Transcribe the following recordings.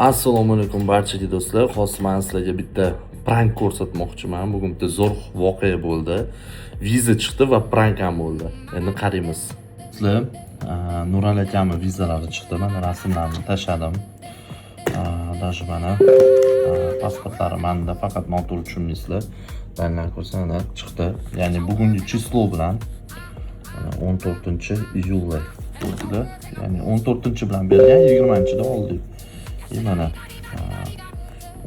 Assalomu alaykum barchaga, do'stlar. Hozir man sizlarga bitta prank ko'rsatmoqchiman. Bugun bitta zo'r voqea bo'ldi. Viza chiqdi va prank ham bo'ldi. Endi qaraymiz. Sizlar, Nurali akamni vizalari chiqdi. Mana, rasmlarini tashladim. Даже mana pasportlari manda, faqat noto'g'ri tushunmaysizlar. Dalillar ko'rsanglar, chiqdi. Ya'ni bugungi число bilan, mana, 14-iyulda bo'ldi. Ya'ni 14 bilan bergan, 20-da oldik. И mana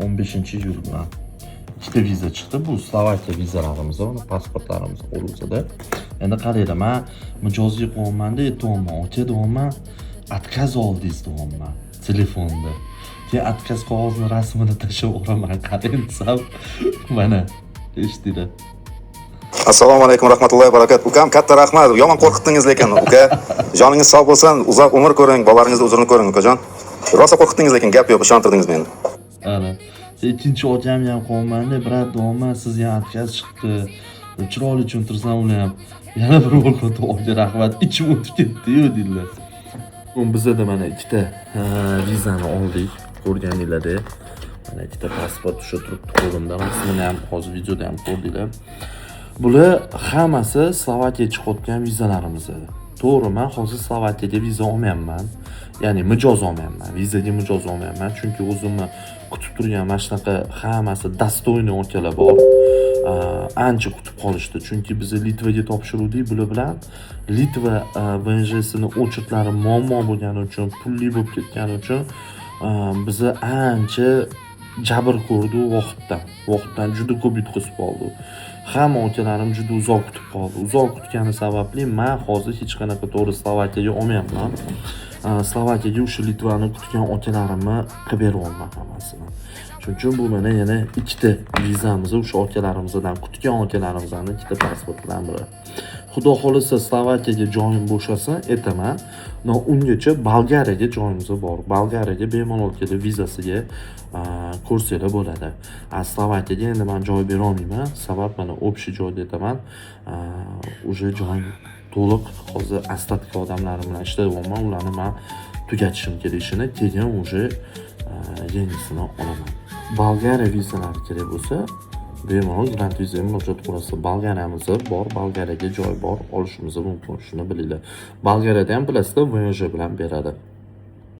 15-iyul bilan ikkita viza chiqdi. Bu Slovakiya vizalarimiz, uni pasportlarimiz qo'limizda. Endi qaranglar, man mijozga qo'yapmanda, aytyapman: "Aka, deyapman, отказ oldingiz", deyapman telefonda. Keyin отказ qog'ozini rasmini tashlab yuboraman, qarang desam, mana, eshitinglar. Assalomu alaykum rahmatullohi va barakat. Ukam, katta rahmat. Yomon qo'rqitdingiz lekin, uka. Joningiz sog' bo'lsin, uzoq umr ko'ring, bolalaringizni huzurini ko'ring, ukajon. Rosa qo'rqitdingiz lekin, gap yo'q, ishontirdingiz meni. Ana. Ikkinchi akamni ham qo'yapmanda: "Брат, deyapman, sizga ham отказ chiqdi", deb chiroyli tushuntirsam, ular ham yana bir bor "Katta aka, rahmat, ichim o'tib ketdi-yu", deydilar. Bugun bizada mana ikkita vizani oldik, ko'rganinglardek. Mana, ikkita pasport o'sha turibdi qo'limda. Rasmini ham hozir videoda ham ko'rdinglar. Bular hammasi Slovakiyaga chiqayotgan vizalarimiz edi. To'g'ri, man hozir Slovakiyaga viza olmayapman. Ya'ni mijoz olmayapman. Vizaga mijoz olmayapman, chunki o'zimni kutib turgan mana shunaqa hammasi достойный akalar bor. Ancha kutib qolishdi, chunki biz Litvaga topshiruvdik bular bilan. Litva ВНЖ sini очередь lari muammo bo'lgani uchun, pulli bo'lib ketgani uchun biza ancha jabr ko'rdik vaqtdan. Vaqtdan juda ko'p yutqizib qoldik. Hamma akalarim juda uzoq kutib qoldi. Uzoq kutgani sababli man hozir hech qanaqa, to'g'ri, Slovakiyaga olmayapman. Slovakiyaga o'sha Litvani kutgan akalarimni qilib beryapman hammasini. Shuning uchun bu mana yana ikkita vizamiz, o'sha akalarimizdan kutgan akalarimizni ikkita pasportdan biri. Xudo xohlasa, Slovakiyaga joyim bo'shasa, aytaman. Но ungacha Bolgariyaga joyimiz bor. Bolgariyaga bemalol kelib vizasiga ko'rsanglar bo'ladi. A Slovakiyaga endi man joy bera olmayman. Sabab, mana, общий joyda aytaman. Уже joyim to'liq. Hozir остатка odamlarim bilan ishlayapman. Ularni man tugatishim kerak ishini. Keyin уже yangisini olaman. Bolgariya vizalari kerak bo'lsa, bemalol Grand Vizaga murojaat qilasiz. Bolgariyamiz bor, Bolgariyaga joy bor, olishimiz mumkin. Shuni bilinglar. Bolgariyada ham bilasizlar, ВНЖ bilan beradi.